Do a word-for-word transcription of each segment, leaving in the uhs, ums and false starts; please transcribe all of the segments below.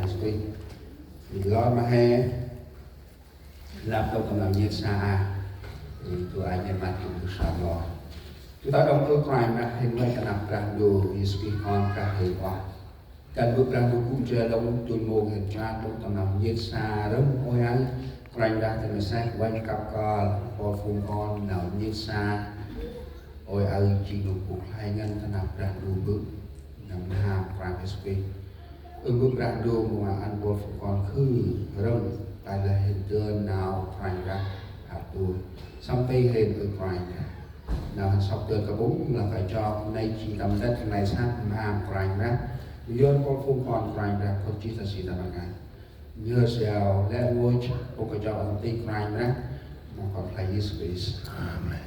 Yêsu Krist. Lor ma he, lăp đŏng tâm nau nhêt sa a. Ơ, tu a nhêt mat tu sa lo. Tu ta đŏng ơ Kôranh Brah, hên vay ta năp Brah Ndu, Yêsu Krist Kon Brah hên ueh. Kăn bơ̆ Brah Ndu gŭ jra đŏng, tŭn mông hên jra đŏng tâm nau nhêt sa rơ̆ng ôi aơ. Kôranh Brah ta mê seh vay kăp kơl, mpôl phung kon nau nhêt sa. Ôi aơ jêng nô bôk khlay ngăn ta năp Brah Ndu bơ̆, nau mham Kôranh Yêsu Krist. Ơ bơ̆ Brah Ndu mâu ăn mpôl phung kon khư rơ̆ng, ta lĕ hên dơn nau Kôranh Brah hăp dôih. Săm tih hên ơ Kôranh Brah. Nau hên sŏk dơn kapŭng, lah kơi jŏk, nây jêng tâm lĕt, nây sah mham Kôranh Brah. Yor mpôl phung kon Kôranh Brah, khŭt jêh ta si tâm rkăng. Nhhơr siau lĕ rngôch, pŭk kơ jŏk ntĭnh Kôranh Brah, ma Kon Khlay Yêsu Krist. Amen.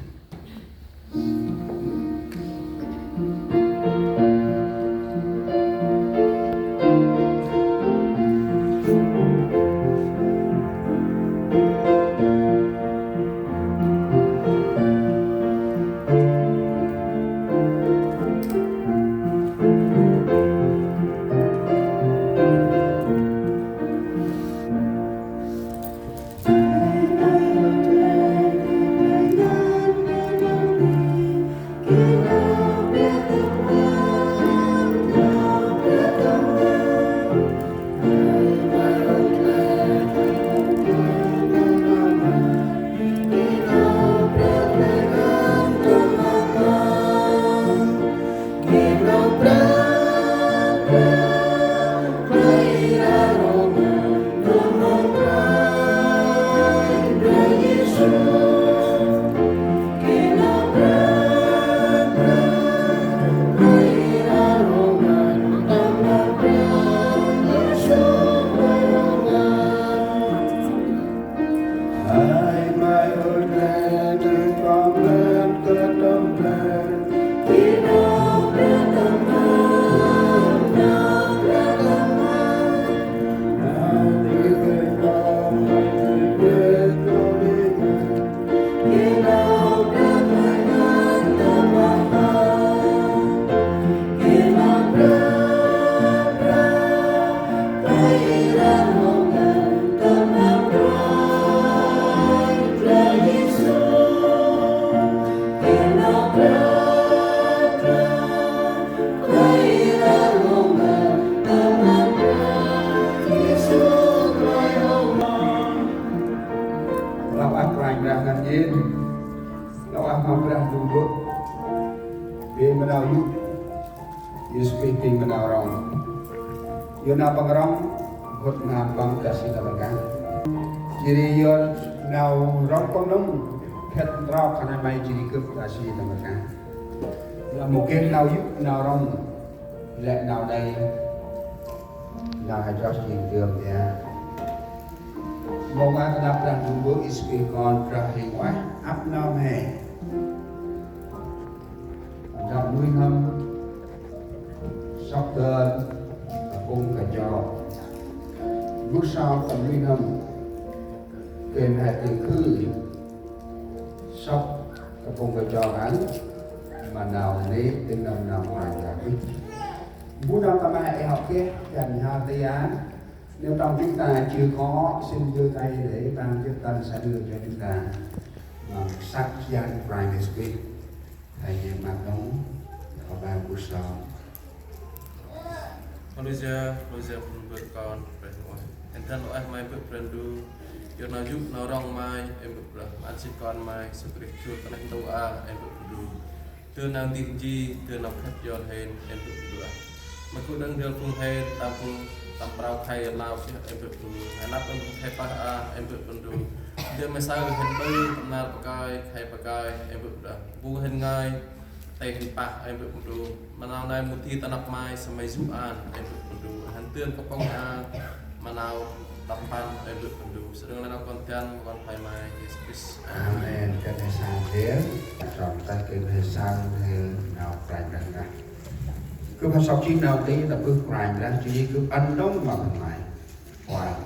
Lăp ăp Kôranh Brah ngăn jên. Lăp ăp ma Brah Ndu bơ̆. Bê ma nau yô̆. Yêsu Krist bê ma nau rŏng. Yor nau Păng rŏng, hŭt ma Păng ta si tâm rkăng. Jêh ri yor nau rŏng Păng nơm, khât ntrok khân ay may jêh ri gâp ta si tâm rkăng. Lah mâu geh nau yô̆ nau rŏng, lĕ nau nây, nau he chroh jêng dơm dja. Mâu ma ta năp Brah Ndu bơ̆, Yêsu Krist Kon Brah hên ueh, ăp nơm he. Ndrăp nuih n'hâm, sŏk dơn, kapŭng kachok. Mbơh sơm tâm nuih n'hâm, gay mhe tĭng khư, sŏk kapŭng kachok ăn, ma nau nê tĭng nâm nau ma ya bih. Mbu nâm tâm he ê hŏ geh, găn nhhar tê an, nếu trong chúng ta chưa có, xin giơ tay để ban tiếp tân sẽ đưa cho chúng ta. Mà sắc danh Christ is with. Thầy nhé, mặt đóng, có ba buổi sớm. Haleluya, haleluya, phung bơ̆ kon, Brah Ndu. Hên dăn ueh ma Bơ̆ Brah Ndu. Yor nau yô̆ nau rŏng ma Bơ̆ Brah, ma ăn si kon ma Yêsu Krist jur ta neh ntu a, Bơ̆ Brah Ndu. Dơn nau nti nji, dơn nau khât yor hên, Bơ̆ Brah Ndu. Ma gŭ đăng dơl phung hên, tâm phung, tâm prao khay nau sih, Bơ̆ Brah Ndu. Hên năp ăn phung khay pah a, Bơ̆ Brah Ndu. Dơn ma saơ hên ƀư, tâm nar pakơi, khay pakơi, Bơ̆ Brah Ndu. Bu hên ngai, tê hên pah, Bơ̆ Brah Ndu. Ma nau nây mâu di ta năp ma, samay yô̆ an, Bơ̆ Brah Ndu. Hên dơn kapŭng a, ma nau tâm ban, Bơ̆ Brah Ndu. Sơdang nau kon dăn, kon khlay ma Yêsu Krist. Amen. Kơt he sang dơn, trong tât kơt he sang dơn, nau Kôranh Brah ngăn. Gâp hăn sŏk jêng nau nti, ta bơh Kôranh Brah, jêh ri gâp ăn đŏng ma khân may. Kôranh.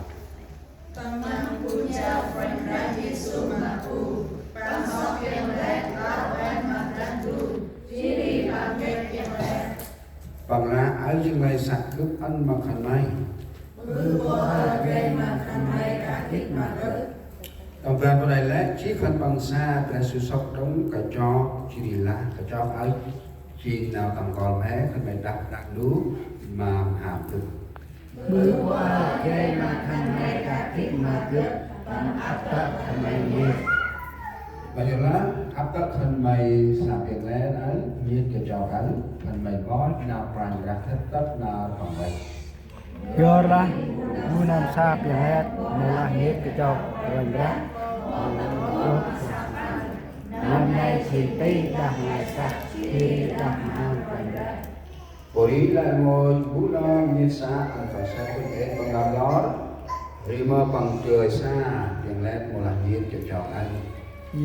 Tâm ban bu jao Kôranh Brah Yêsu ma u, Păng sŏk iăng lĕ, ta ueh ma Brah Ndu, jêh ri Păng geh iăng lĕ. Păng lah: Aơ jêng lay săk gâp ăn ma khân may. Ƀư ƀơ ơ drei ma khân may kah gĭt ma Gâp. Tâm ban pô nây lĕ, jêh khân păng sa Brah Yêsu sŏk đŏng kachok, jêh ri lah kachok aơ, jêng nau tâm rkol mhe khân may đah Brah Ndu ma mham dŭt. Ƀư ƀơ ơ drei ma khân may kah gĭt ma Gâp, tâm ăp tơ̆ khân may nhêt. Ƀiălah ăp tơ̆ khân may sa piăng lĕ aơ, nhêt kachok aơ, khân may mât nau Kôranh Brah tât tât nau tâm ban. Yorlah bu nơm sa piăng lĕ mâu lah nhêt kachok Kôranh Brah, mâu lah kachok. Nơm nây jêng ti đah ngai sah, ti đah mham Kôranh Brah. Pô ri lah mâu bu nơm nhêt sa ăn păng săk păng êt păng nau lor, ri mơ păng dơi sa piăng lĕ mâu lah nhêt kachok ăn.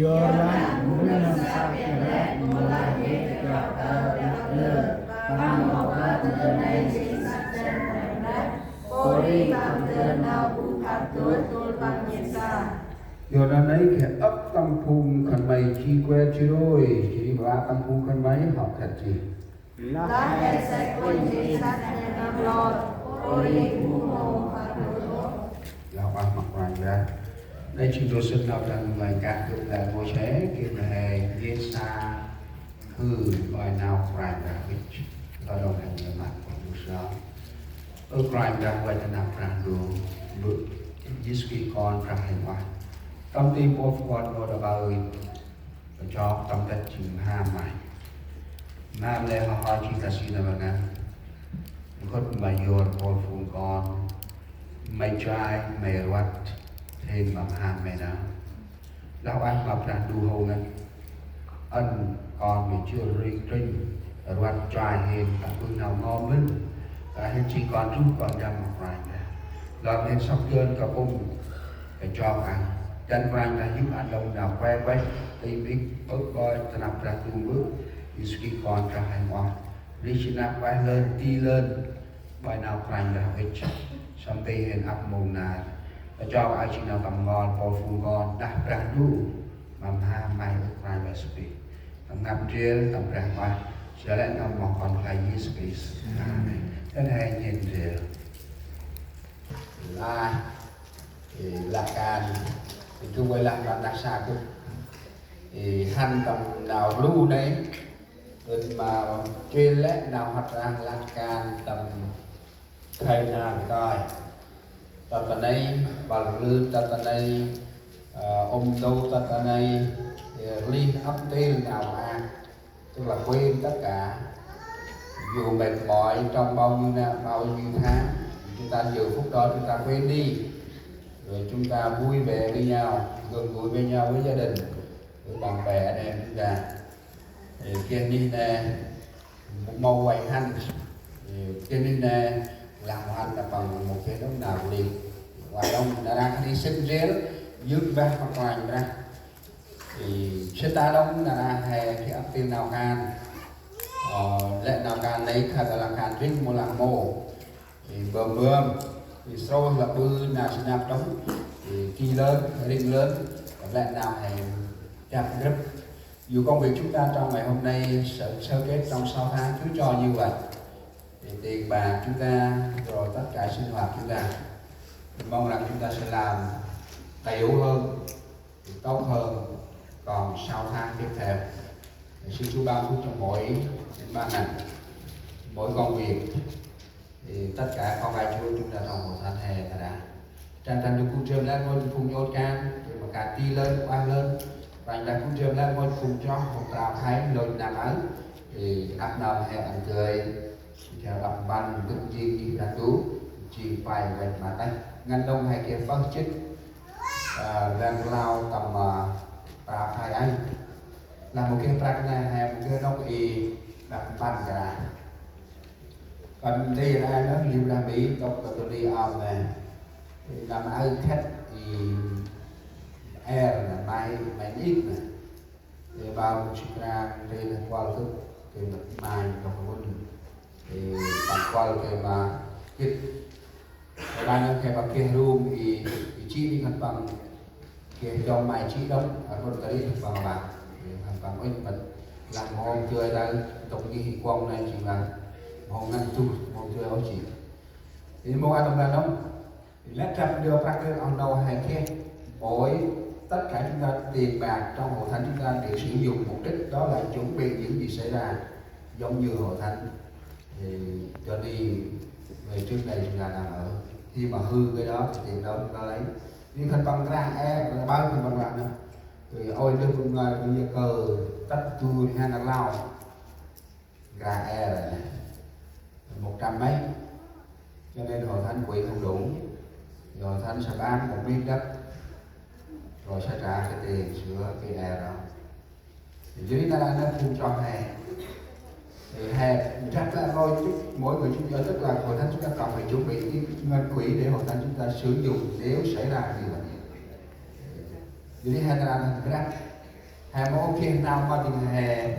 Yorlah bu nơm sa piăng lĕ mâu lah nhêt kachok aơ đah lơ, păng mâu ƀư tơ nây jêng săk jăn Kôranh Brah. Pô ri păng dơi nau bu khăp dŭt tŭl păng nhêt sa. Yorlah nây geh âk tâm phung khân may ji kuet ji rôi, jêh ri ba tâm phung khân may hŏ khât jêh. Lah he say kuŏng jêh ri săk he nơm lor, pô ri bu mâu khăp dŭt ôh. Lah ueh ma Kôranh Brah. Nây jêng ndrôm sĭt nau Brah Ndu ngơi kah gâp lĕ Môsê, geh ma he nhêt sa hư ƀơi nau Kôranh Brah vĭch. Tơ đŏng he nhêt ma Kôranh Brah. Ơ Kôranh Brah văch ta năp Brah Ndu, Mbơ̆ Yêsu Krist Kon Brah Huêng Ueh. Tâm ti mpôl phung kon mâu đă ƀơi kachok tâm tât jêng mham May. Mham lĕ hŏ hŏ jêng ta si nơm ngăn. Nkhŭt May yor mpôl phung kon, May joi, May rvăt, hên ma mham May nơm. Lah ueh ma Brah Ndu hô ngăn. Ăn kon May jŭr ring trĭnh, rvăt joi hên, ta ƀư nau ngom mĭn. Ta hên jêng kon truh kon ndăm ma Kôranh Brah. Lor hên sŏk dơn kơ pŭng kachok ăn. Dăn Kôranh Brah yô̆ ăn đŏng nau kue kuĕch, ti mĭk, ƀơ̆ ƀơch ta năp Brah Ndu Mbơ̆ Yêsu Krist Kon Brah Huêng Ueh. Ri jêng năp ueh lơn, ti lơn, ƀơi nau Kôranh Brah vĭch. Săm ti hên ăp mông nar. Kachok aơ jêng nau tâm rkol mpôl phung kon đah Brah Ndu ma mham May, ơ Kôranh Brah Yêsu Krist. Tâm ngăp ndrel tâm Brah Huêng Ueh, jêh lĕ nơm moh Kon Khlay Yêsu Krist. Amen. Dăn he nhêt ndrel. Lah, ê, lah kan. Ê, gâp vay lah kan đah sa gâp. Ê, hăn tâm nau lu nây. Ơ ma, jêh lĕ nau hăt rah lah kan tâm khay nar kơi. Tât ta nây, băl rlưn tât ta nây, ơ, ôm dâu tât ta nây, ơ, rlih ăp ntil nau a. Tức là quên tất cả. Dù mệt mỏi trong bao nhiêu năm, bao nhiêu tháng, chúng ta giờ phút đó chúng ta quên đi. Rồi chúng ta vui vẻ với nhau, gần gũi với nhau, với gia đình, với bạn bè anh em chúng ta. Ê, geh nih nê, mâu vay hăn. Ê, geh nih nê, lah mâu hăn ta păng mâu geh đŏng nau rlih. Wa đŏng nar aơ khân ay sĭt ndrel, yơk mbah ma Kôranh Brah. Ê, sĭt ta đŏng nar aơ he geh ăp ntil nau kan. Ơ, lĕ nau kan nây khât lah kan ring mâu lah mâu. Ê, bơm bơm. Ê, srôih lah ƀư nau sơnap đŏng. Ê, ki lơn, ring lơn. Lĕ nau he jăp grăp. Dù công việc chúng ta trong ngày hôm nay sơ, sơ kết trong sáu tháng, Chúa cho như vậy. Thì tiền bạc chúng ta, rồi tất cả sinh hoạt chúng ta. Mình mong rằng chúng ta sẽ làm đầy đủ hơn, tốt hơn, còn sáu tháng tiếp theo. Xin Chúa ban phước cho mỗi ban ngành, mỗi công việc. Thì tất cả con cái Chúa chúng ta trong hội thánh hè ta đã. Trăng trăng Chúa phung drơm lĕ rngôch phung djôt kan, drơm ma kan ti lơn, ueh lơn. Trăng trăng Chúa phung drơm lĕ rngôch phung chroh, phung trao khay, lôch năm aơ. Thì ăp nau he ăn gơi, theo ăp mpăn, gâp jêng ih Brah Ndu, jêng pay văch ma têh. Ngăn đŏng he geh pơh jê̆t, ơ, răng rlau tâm, ơ, trao khay aơ. Lah mâu geh prăk nê, he mâu geh đŏng i, ăp mpăn kơt nê. Kăn nti nê nơh, liu lah Mi, tŭk kơ tơ ni ơm nê. Năm aơ khât i er nê, mai, mai nhĭk nê. Ê, bao mâu chih krang, nti nê kuăl tŭk, kơ mât mai, tŭk kơ vun. Ê, păng kuăl kơ ma gĭt. Ê, ban nơh kơ ma geh rung i, i chih ni khân păng. Geh jong mai chih đŏng, a, run kơ ri khân păng ma. Ê, khân păng ŭch mât. Lah mâu hôm dơi đah, tŭk ngih i kuŏng nê chih lah. Mâu hôm ngăn tuh, mâu hôm dơi ôh chih. Thì mô a tâm ban nông. Thì lát trong điều prăk rêh oh nô he keh. Mỗi tất cả chúng ta, tiền bạc trong hội thánh chúng ta đều sử dụng mục đích đó là chuẩn bị những gì xảy ra, giống như hội thánh thì cho đi về trước đây chúng ta đang ở. Khi mà hư cái đó thì tiền đó chúng ta lấy. Ni khân păng krah e, ba khân păng krah nơ. Thì ôi, Đức Phật ngài cũng như cờ tắt tu ha nặc lao. Krah e rồi nè. Một trăm mấy. Cho nên hội thánh quỹ không đủ. Rồi hội thánh sẽ bán một miếng đất. Rồi sẽ trả cái tiền sửa cái e đó. Thì dưới đó là nó phun cho hè. Thì hè, chắc là thôi, mỗi người chúng ta, tức là hội thánh chúng ta cần phải chuẩn bị cái ngân quỹ để hội thánh chúng ta sử dụng nếu xảy ra như vậy. Jadi, he nau ăn prăk, he mâu geh nau ma dĭng he,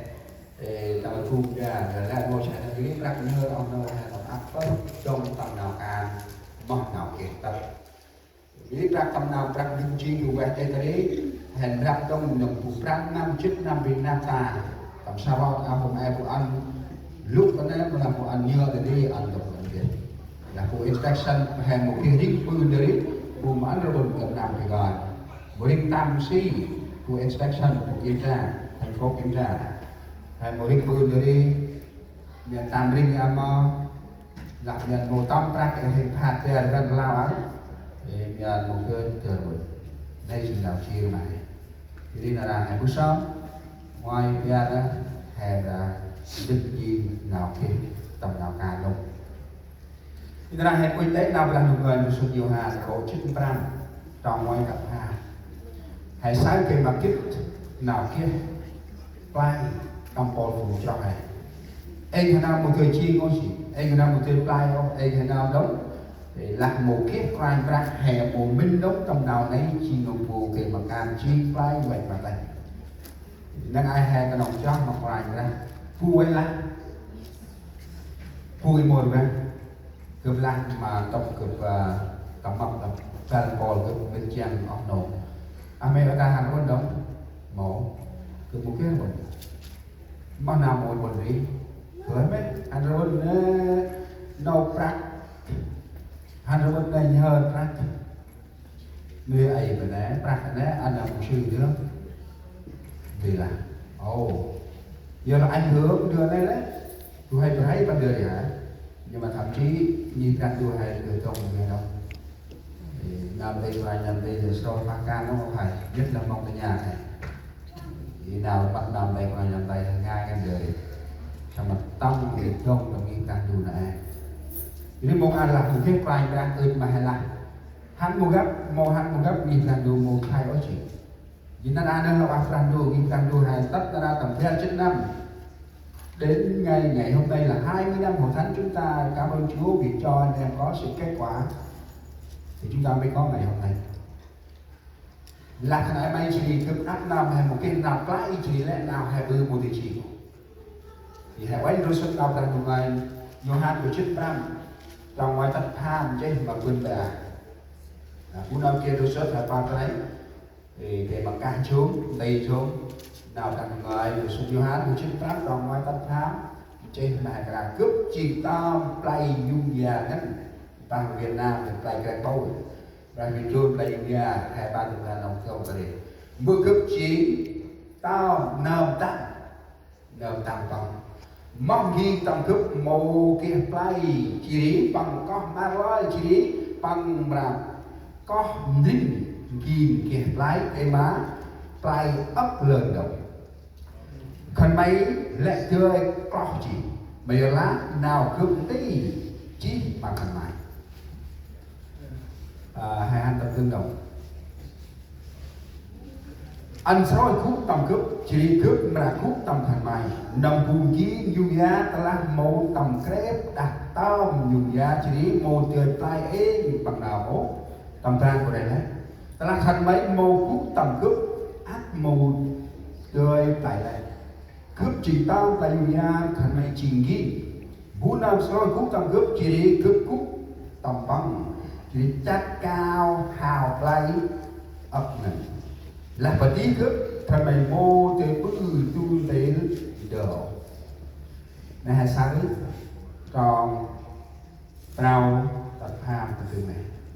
ê, tâm phung đa, đa, đa, mâu sa, he geh prăk nhhơ, oh nô, he tâm ăp pơh, dŏng tâm nau kan, moh nau geh tât. Jadi, prăk tâm nau prăk dĭng jêng du ueh tê tê ri, he nđrăp dŏng nơm bu prăm năm, jât năm ri năp ta, tâm sa rot, a hôm e bu ăn, lŭk ta nê, mâu lah bu ăn nhhơ tê ri, ăn dŏng ăn geh. Lah bu inspection he mâu geh ring ƀư ndri, bu mâu ăn rƀŭn gâp năm ri gay. Mâu ring tăm si, bu inspection, bu kiểm tra, thành phố kiểm tra. He mâu ring ƀư ndri, mian tăm ring a mâu, lah mian mâu tâm prăk he phat ber răn lao ăn. Ê, mian mâu geh geh ƀư. Nây jêng nau jêr ma he. Jadi nar aơ he bu sŏng, ngoai ber a, he bar dĭk jêng nau geh tâm nau kan nông. Nar aơ he kuăl tê̆ nau Brah Ndu ngơi, nơm sŭt Yôhan, kô̆ jât prăm, trong ngoai kăp ha. He saơ gay ma gĭt nau geh play tâm mpôl phung chroh he. Ê, he nau mâu dơi jêng ôh jêh, ê, he nau mâu dơi play ôh, ê, he nau đŏng. Ê, lah mâu geh Kôranh Brah he mâu mĭn đŏng tâm nau nây jêng nơm bu gay ma kan jêng play văch ma têh. Năng ai he knŏng chroh ma Kôranh Brah. Bu văch lah. Bu i mor văch. Gâp lah ma tŏk gâp, ơ, tâm mâp tâm băl mpôl gâp mĭn chiăng oh nô. A mê ơ ta hăn rôn đŏng. Mâu. Gâp mâu geh rôn. Ma nau mâu rôn ri. Gâp mê hăn rôn nê nau prăk. Hăn rôn nê nhhơ prăk. Nê ai bơ nê, prăk nê, ăn nau mâu sư dơ. Bi lah. Ồ. Yơ lah anh hứa dơ nê lĕ. Du hay bơ hay bơ dơ ri hă. Nhưng mà thậm chí, nhi prăk du hay dơ tông dơ nông. Thì nau dơi prăk nau dơi dơ srôh prăk kan nông hay. Nhất là Mông Tây Nha hay. Thì nau bắt nau dơi prăk nau dơi hơi ngai ngăn dơ ri. Sa ma tâm dơi tông dơ nhi prăk du nê. Jadi mâu ăn lah mâu geh prăk prăk ưt ma he lah. Hăn mâu găp, mâu hăn mâu găp, ngi Brah Ndu mâu khlay ôh jêh. Jêh nar aơ nơh lŏ ah Brah Ndu, ngi Brah Ndu he tât nar aơ tâm bar jât năm. Đến ngày, ngày hôm nay là hai mươi năm hội thánh chúng ta, cảm ơn Chúa vì cho anh em có sự kết quả. Thì chúng ta mới có ngày hôm nay. Lah khân ay may jêh ri gâp ăp nơm he mâu geh nau play jêh ri lĕ nau he ƀư mâu dơi jêh. Thì he uănh ndrôm sŭt nau Brah Ndu ngơi, Yôhan kô̆ jât prăm, trong ngoai tât pham, nchih ma bân ba. Nă, bu nơm geh ndrôm sŭt he pơk nây, thì geh ma kah jung, nti jung, nau Brah Ndu ngơi, ndrôm sŭt Yôhan kô̆ jât prăm, trong ngoai tât pham, nchih ma he kra gâp jêng tơm play yŭng ya ngăn, păng Việt Nam, play krek bâu. Brah Ndu jur play yŭng ya, he ba dŭm ta nông kông ta ri. Mbơh gâp jêng tơm nơm tăm. Nơm tăm păng. Moh ngih tâm gâp mâu geh play, jêh ri păng koh mra lơi, jêh ri păng mra koh ndrĭng ngih geh play, ê ma play âk lơn đŏng. Khân may lĕ dơi kloh jêh, ma yor lah nau gâp nti jêh ma khân may. Ơ, he hăn tâm dâng đŏng. Ăn sroi gŭ tâm gâp, jêh ri gâp mra gŭ tâm khân may. Nơm bu ngih yŭng ya tơlah mâu tâm krêp đah tơm yŭng ya, jêh ri mâu dơi play ê păng nau ôh. Tâm ban kô̆ rê lĕ. Tơlah khân may mâu gŭ tâm gâp, ăt mâu dơi play lĕ. Gâp jêng tơm play yŭng ya, khân may jêng ngih. Bu nơm sroi gŭ tâm gâp, jêh ri gâp gŭ tâm păng. Jêh ri chăt kao hao play âk ngăn. Lah padih gâp, khân may mâu dơi ƀư du ntil đŏng. Nê he saơ trong prao tât Amen, ta nây.